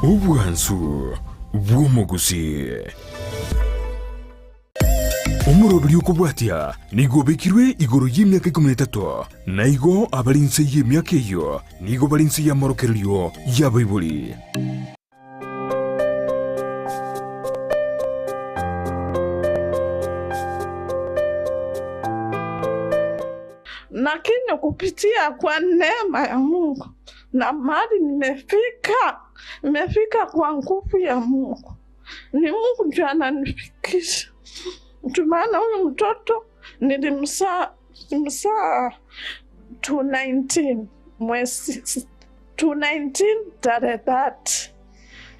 Obwansu bw'omugusi. Omurobiri okobwatia nigo obekirwe igoro y'emiaka 13 na igo abari nse y'emiaka eyo nigo bari nse y'amorokererio y'abaibori. Lakini kupitia kwa neema ya Mungu na mahali nimefika, nimefika kwa nguvu ya Mungu. Ni Mungu ndiye ananifikisha. Ndio maana huyu mtoto nilimzaa 2019 mwezi 2019 tarehe 30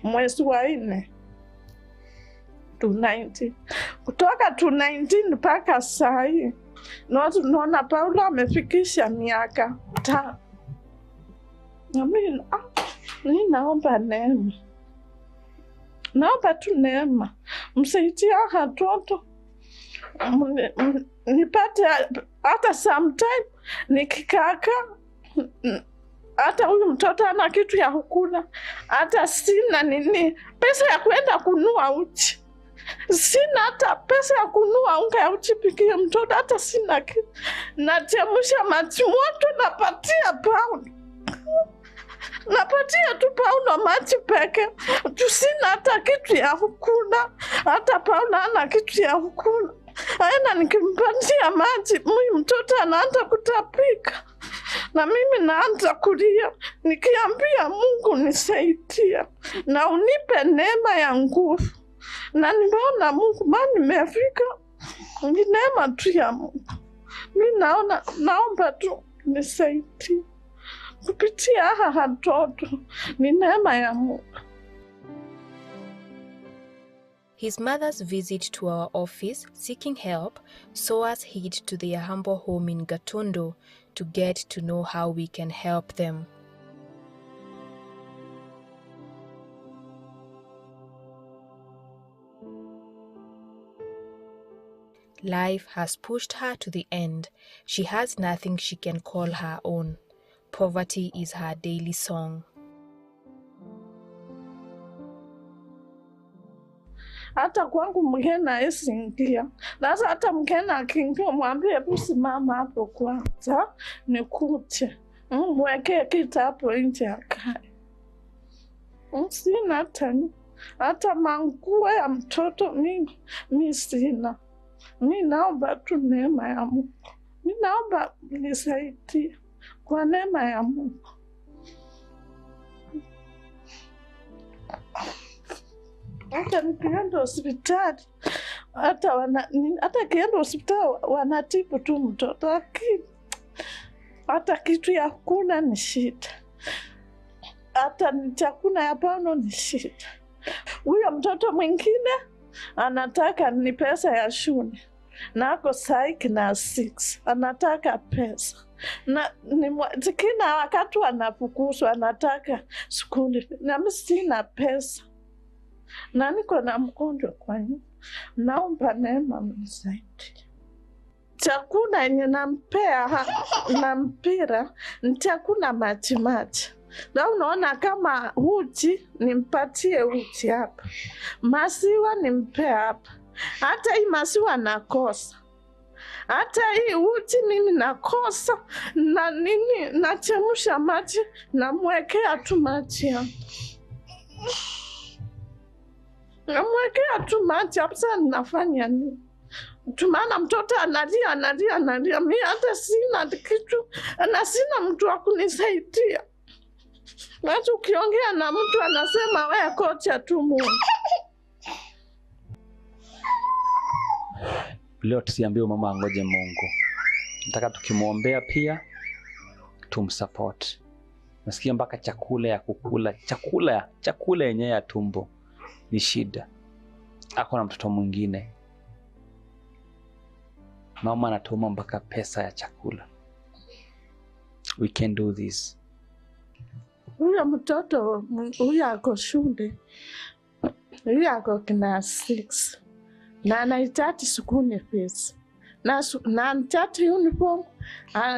mwezi wa 4 2019. Kutoka 2019 mpaka saa hii naona Paulo amefikisha miaka 5. Na mimi naomba neema. Naomba tu neema. Msaidie watoto. Nipate hata sometime nikikaka, hata huyu mtoto ana kitu ya kukula, hata sina nini pesa ya kwenda kununua uchi. Sina hata pesa ya kununua unga ya uchi pikie mtoto, hata sina kitu. Nachemsha maji moto napatia Paulo. Napatia tu Paulo maji peke. Sina hata kitu ya kukula. Hata Paulo hana kitu ya kukula. Aenda nikimpatia maji, huyu mtoto anaanza kutapika. Na mimi naanza kulia, nikiambia Mungu nisaidia na unipe neema ya nguvu. Na nimeona Mungu, maana nimefika, ni neema tu ya Mungu. Mimi naomba tu nisaidie kupitia hawa watoto, ni neema ya Mungu. His mother's visit to our office seeking help saw us head to their humble home in Gatondo to get to know how we can help them. Life has pushed her to the end. She has nothing she can call her own. Poverty is her daily song. Hata kwangu mgeni hawezi ingia. Sasa hata mgeni akiingia mwambie hebu simama hapo kwanza nikuje. Mwekee kiti hapo nje akae. Sina hata manguo ya mtoto mimi sina. Mimi naomba tu neema ya Mungu. Mimi naomba nisaidie kwa neema ya Mungu. Hata nikienda hospitali, hata kienda hospitali wanatibu tu mtoto, lakini hata kitu ya kula ni shida. Hata chakula ya pano ni shida. Huyo mtoto mwingine anataka ni pesa ya shule. Na ako saiki na 6 anataka pesa. Na kila wakati anafukuzwa anataka skuli. Na mimi sina pesa. Na niko na mgonjwa kwa nyumba. Naomba neema mnisaidie. Chakula yenye nampea na mpira ni chakula maji maji. Na unaona kama uji nimpatie uji hapa. Maziwa nimpe hapa. Hata hii maziwa nakosa. Hata hii uji mimi nakosa. Na nini nachemsha maji namwekea tu maji hapa. Namwekea tu maji hapa. Sasa ninafanya nini? Maana mtoto analia analia analia. Mimi hata sina kitu na sina mtu wa kunisaidia. Hata ukiongea na mtu anasema wewe kocha tu Mungu. Leo tusiambiwe mama angoje Mungu. Nataka tukimuombea pia tumsupport. Nasikia mpaka chakula ya kukula, chakula yenyewe ya tumbo ni shida. Ako na mtoto mwingine. Mama anatuma mpaka pesa ya chakula. We can do this. Huyo mtoto huyo ako shule. Huyo ako kina 6. Na anahitaji school fees. Na anahitaji uniform.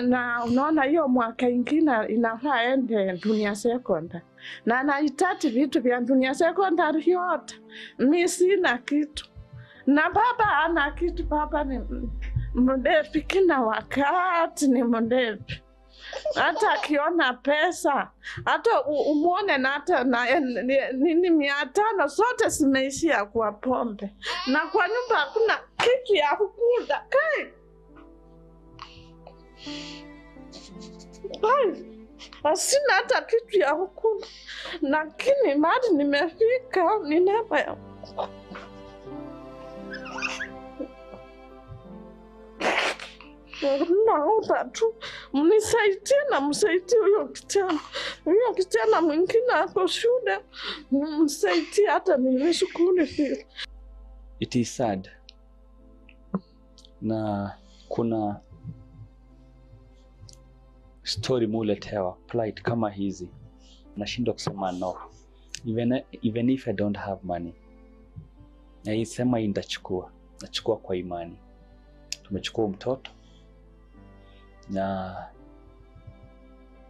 Na unaona hiyo mwaka ingine inafaa ende dunia secondary. Na anahitaji vitu vya dunia sekondari yote. Mi sina kitu. Na baba ana kitu, baba ni mlevi kila wakati, ni mlevi. Hata akiona pesa, hata umuone na hata na nini 500 zote zimeishia kwa pombe. Na kwa nyumba hakuna kitu ya kukula. Kai. Kai. Sina hata kitu ya kukula. Lakini mahali nimefika ni neema ya Naomba tu mnisaidie na msaidie huyo kijana. Huyo kijana mwingine ako shule, msaidie hata mimi shukuru pia. It is sad. Na kuna story muletewa plight kama hizi. Nashindwa kusema no. Even if I don't have money. Na hii sema hii nitachukua. Nachukua kwa imani. Tumechukua mtoto na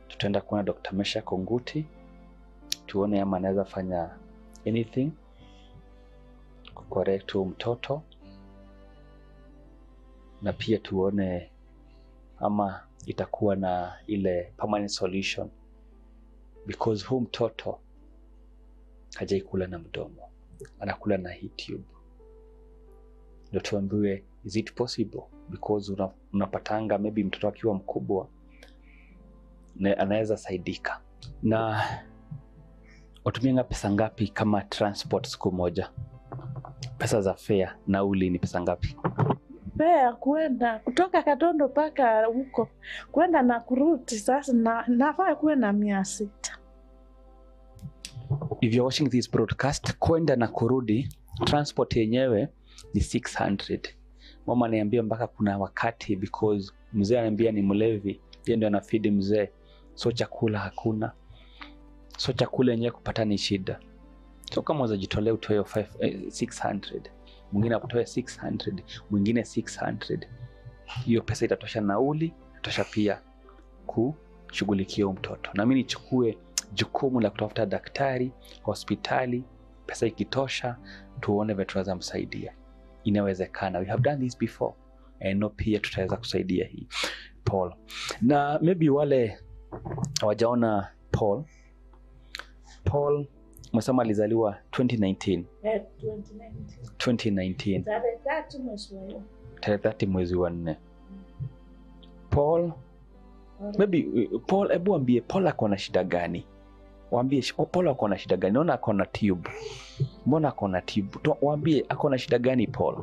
tutaenda kuona Dr. Mesha Konguti tuone ama anaweza fanya anything kucorrect huyu mtoto, na pia tuone ama itakuwa na ile permanent solution, because huyu mtoto hajaikula na mdomo, anakula na hii tube. Ndio tuambiwe is it possible, because unapatanga maybe mtoto akiwa mkubwa anaweza saidika. Na utumianga pesa ngapi kama transport siku moja? Pesa za fare, nauli ni pesa ngapi? Fare kwenda kutoka Katondo mpaka huko kwenda na kurudi, sasa nafaa kuwe na 600. If you're watching this broadcast, kwenda na kurudi transport yenyewe ni 600. Mama ananiambia mpaka kuna wakati, because mzee ananiambia ni mlevi, yeye ndio anafeed mzee, so chakula hakuna, so chakula yenyewe kupata ni shida. So kama unajitolea utoe 600, mwingine atoe 600, mwingine 600, hiyo pesa itatosha nauli, itatosha pia kushughulikia mtoto. Na mimi nichukue jukumu la kutafuta daktari, hospitali, pesa ikitosha tuone vile tunaweza msaidia. Inawezekana, we have done this before, and no pia tutaweza kusaidia hii Paul. Na maybe wale hawajaona Paul, Paul msema alizaliwa 2019. 2019. Tarehe 3 mwezi wa 4. Paul, maybe Paul, hebu ambie Paul ako na shida gani? Waambie Paul ako na shida gani? Naona ako na tube. Mbona ako na tube? Waambie ako na shida gani Paul?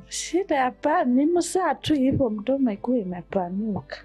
Shida hapa ni msaa tu hivyo mdomo ikuwa imepanuka.